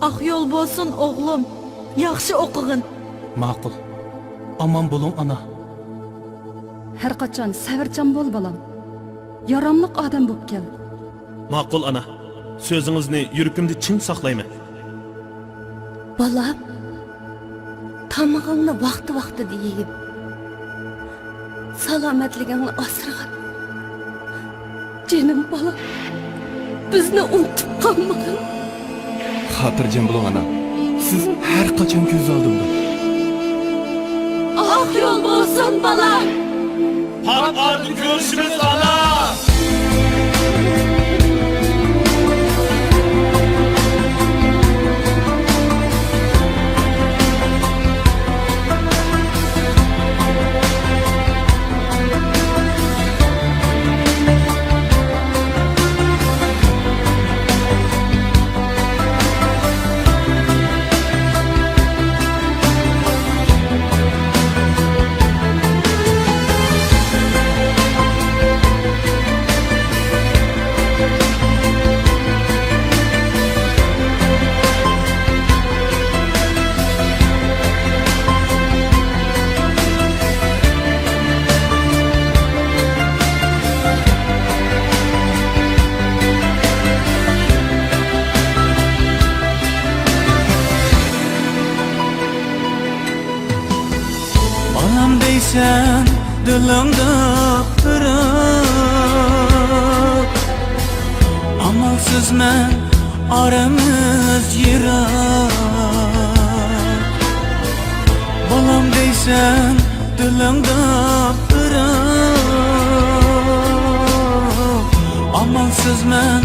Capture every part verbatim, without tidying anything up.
ئاق يول بولسۇن، ئوغلۇم. ياخشى ئوقۇغىن. ماقۇل. ئامان بولۇڭ، ئانا. ھەر قاچان سەۋرچان بول، بالام. ياراملىق ئادەم بوپ كەل. ماقۇل، ئانا. سۆزىڭىزنى يۈرىكىمدە چىڭ ساقلايمەن. بالام، تامىقىڭنى ۋاقتى-ۋاقتىدا يېگىن. سالامەتلىكىڭنى ئاسرىغىن. جېنىم بالام، بىزنى ئۇنتۇپ قالمىغىن. خاتىرجەم بولۇڭ، ئانا. سىز ھەر قاچان كۆز ئالدىمدا. ئاق يول بولسۇن، بالام! پات ئارىدا كۆرۈشىمىز، ئانا! بالام دەيسەن دىلىڭدا پىراق، ئامالسىز مەن ئارىمىز يىراق. بالام دەيسەن دىلىڭدا پىراق، ئامالسىز مەن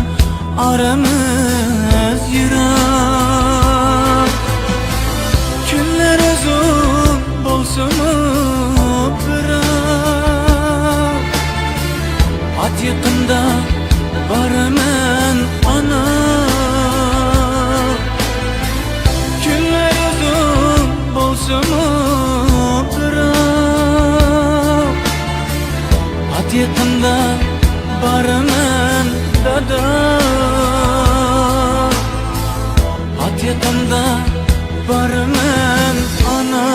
ئارىمىز يىراق. كۈنلەر ئۇزۇن بولسىمۇ بىراق، پات يېقىندا بارىمەن ئانا. كۈنلەر ئۇزۇن بولسىمۇ بىراق، پات يېقىندا بارىمەن دادا. پات يېقىندا بارىمەن ئانا.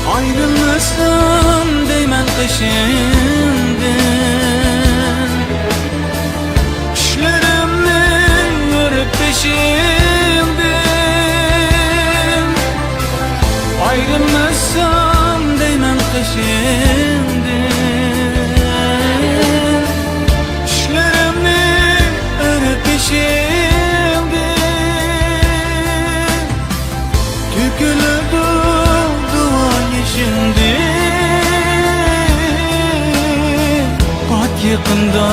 ئايرىلمىسام دەيمەن قېشىڭدىن، چۈشلىرىمنى ئۆرۈپ بېشىمدىن. ئايرىلمىسام دەيمەن قېشىڭدىن، چۈشلىرىمنى ئۆرۈپ بېشىمدىن. تۆكۈلىدۇ دۇئا يېشىمدىن، پات يېقىندا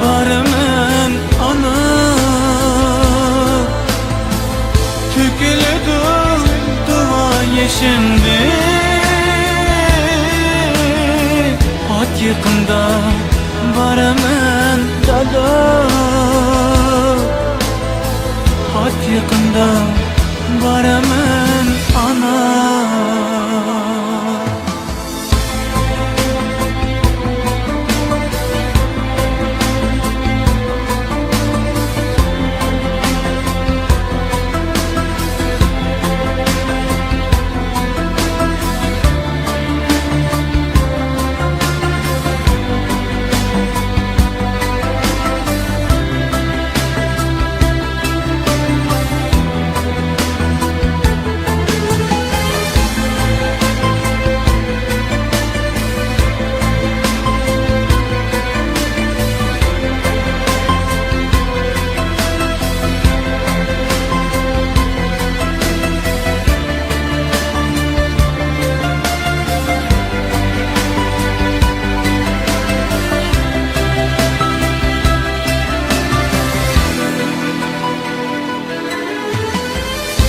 بارىمەن ئانا. تۆكۈلىدۇ دۇئا يېشىمدىن، پات يېقىندا بارىمەن دادا. پات يېقىندا بارىمەن ئانا.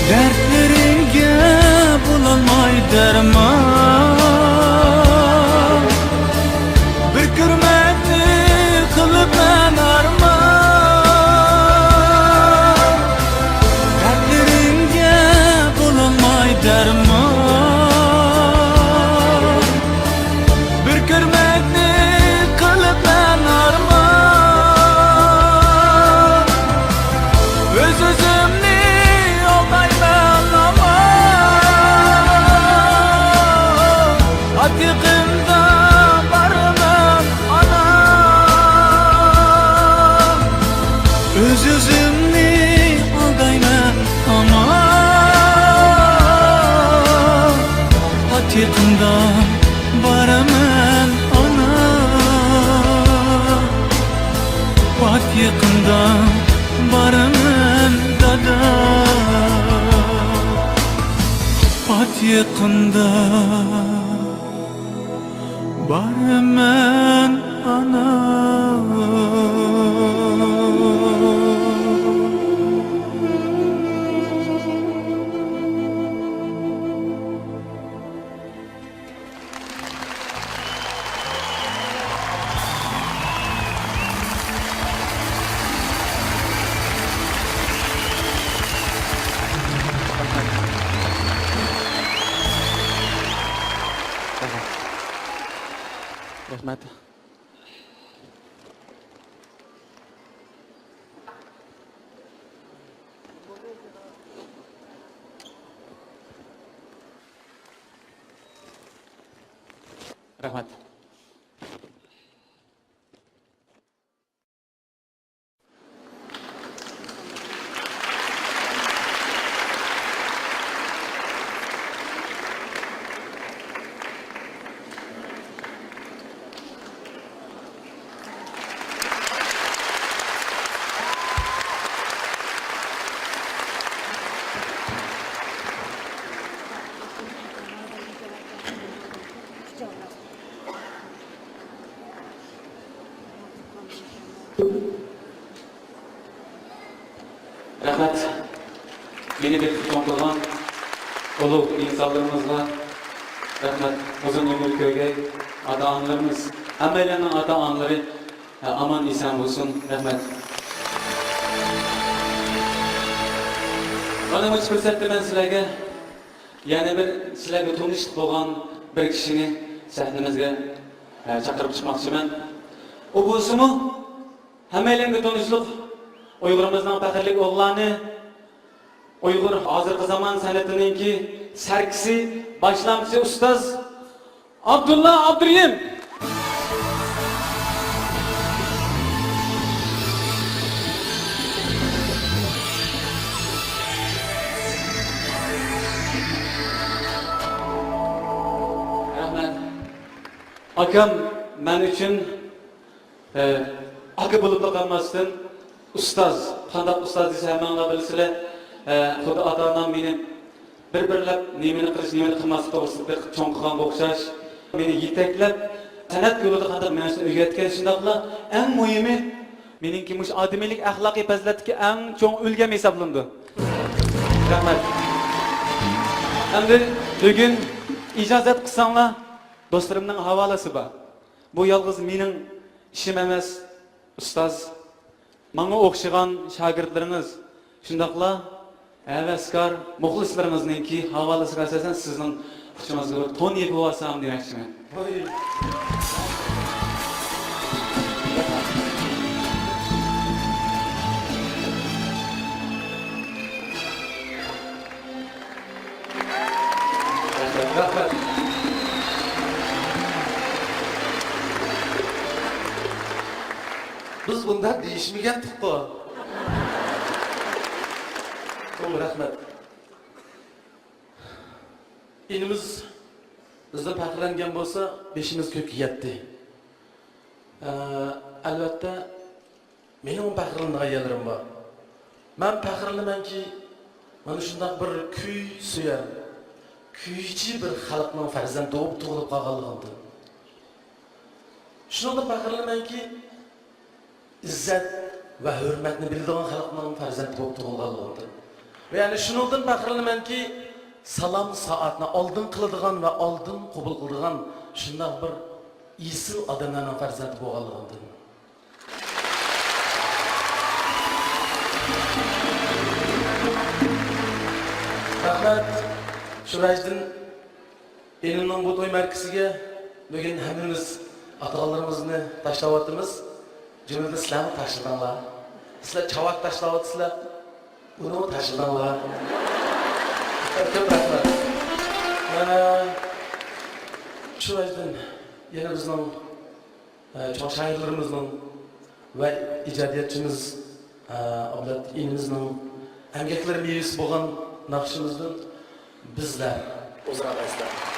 دەردلىرىڭگە بولالماي دەرمان، بىر كۆرمەكنى قىلىپ مەن ئارمان. دەردلىرىڭگە بولالماي دەرمان، بىر كۆرمەكنى قىلىپ مەن ئارمان. ئۆز-ئۆزۈمنى ئالدايمەن ئامان، ئات يېقىندا بارىمەن ئانا. ئۆز-ئۆزۈمنى ئالدايمەن ئامان، ئات يېقىندا بارىمەن ئانا. پات يېقىندا بارىمەن دادا، پات يېقىندا بارىمەن ئانا. رەھمەت. رەھمەت. رەھمەت. مېنى بېقىپ چوڭ قىلغان ئۇلۇغ ئىنسانلىرىمىزغا رەھمەت. ئۇزۇن ئۆمۈر كۆرگەي ئاتا-ئانىلىرىمىز. ھەممەيلەننىڭ ئاتا-ئانىلىرى ئامان-ئېسەن بولسۇن. رەھمەت. مانا مۇشۇ پۇرسەتتە مەن سىلەرگە يەنە بىر سىلەرگە تونۇشلۇق بولغان بىر كىشىنى سەھنىمىزگە، ئە، چاقىرىپ چىقماقچىمەن. ئۇ بولسىمۇ ھەممەيلەنگە تونۇشلۇق ئۇيغۇرىمىزنىڭ پەخىرلىك ئوغلانى، ئۇيغۇر ھازىرقى زامان سەنئىتىنىڭكى سەركىسى، باشلامچىسى ئۇستاز ئابدۇللا ئابدۇرېھىم. رەھمەت. ئاكام مەن ئۈچۈن ئە، ئاكا بولۇپلا قالماستىن، ئۇستاز، قانداق ئۇستاز دېسە، ھەممەڭلار بىلىسىلەر، ئە، خۇددى ئاتا-ئانام مېنى بىر-بىرلەپ نېمىنى قىلىش، نېمىنى قىلماسلىق توغرىسىدا بېقىپ چوڭ قىلغانغا ئوخشاش، مېنى يېتەكلەپ، سەنئەت يولىدا قانداق مېڭىشنى ئۆگەتكەن، شۇنداقلا ئەڭ مۇھىمى، مېنىڭكى مۇشۇ ئادىمىيلىك، ئەخلاقىي پەزىلەتتىكى ئەڭ چوڭ ئۈلگەم ھېسابلىنىدۇ. رەھمەت. ئەمدى بۈگۈن ئىجازەت قىلساڭلار، دوستلىرىمنىڭ ھاۋالىسى بار. بۇ يالغۇز مېنىڭ ئىشىم ئەمەس، ئۇستاز. ماڭا ئوخشىغان شاگىرتلىرىڭىز، شۇنداقلا ھەۋەسكار مۇخلىسلىرىڭىزنىڭكى ھاۋالىسىگە ئاساسەن سىزنىڭ ئۇچىڭىزغا بىر تون يېپىۋالسام دېمەكچىمەن. رەھمەت. بىز بۇنداق دېيىشمىگەنتۇققۇ. چوڭ رەھمەت. ئىنىمىز بىزدىن پەخىرلەنگەن بولسا، بېشىمىز كۆككە يەتتى. ئە، ئەلۋەتتە، مېنىڭمۇ پەخىرلىنىدىغان يەرلىرىم بار. مەن پەخىرلىنىمەنكى، مانا شۇنداق بىر كۈي سۆيەر، كۈيچى بىر خەلقنىڭ پەرزەنتى بولۇپ تۇغۇلۇپ قالغانلىقىمدىن. شۇنىڭدىن پەخىرلىنىمەنكى، ئىززەت ۋە ھۆرمەتنى بىلىدىغان خەلقنىڭ پەرزەنتى بولۇپ تۇغۇلغانلىقىمدىن. ۋە يەنە شۇنىڭدىن پەخىرلىنىمەنكى، سالام سائەتنى ئالدىن قىلىدىغان ۋە ئالدىن قوبۇل قىلىدىغان شۇنداق بىر ئېسىل ئادەملەرنىڭ پەرزەنتى بولغانلىقىمدىن. رەھمەت. شۇ ۋەجدىن ئىنىمنىڭ بۇ توي مەرىكىسىگە بۈگۈن ھەممىمىز ئاتىغانلىرىمىزنى تاشلاۋاتىمىز. جۈملىدىن سىلەرمۇ تاشلىدىڭلار. سىلەر چاۋاك تاشلاۋاتىسىلەر. ئۇنىمۇ تاشلىدىڭلار. كۆپ رەھمەت. ئە، شۇ ۋەجدىن يەنە بىزنىڭ ئە، چوڭ شائىرلىرىمىزنىڭ ۋە ئىجادىيەتچىمىز، ئە، ئابلەت ئىنىمىزنىڭ ئەمگەكلىرى مېۋىسى بولغان ناخشىمىزدىن بىزلەر. ئوزۇر ئاغا سىلەر.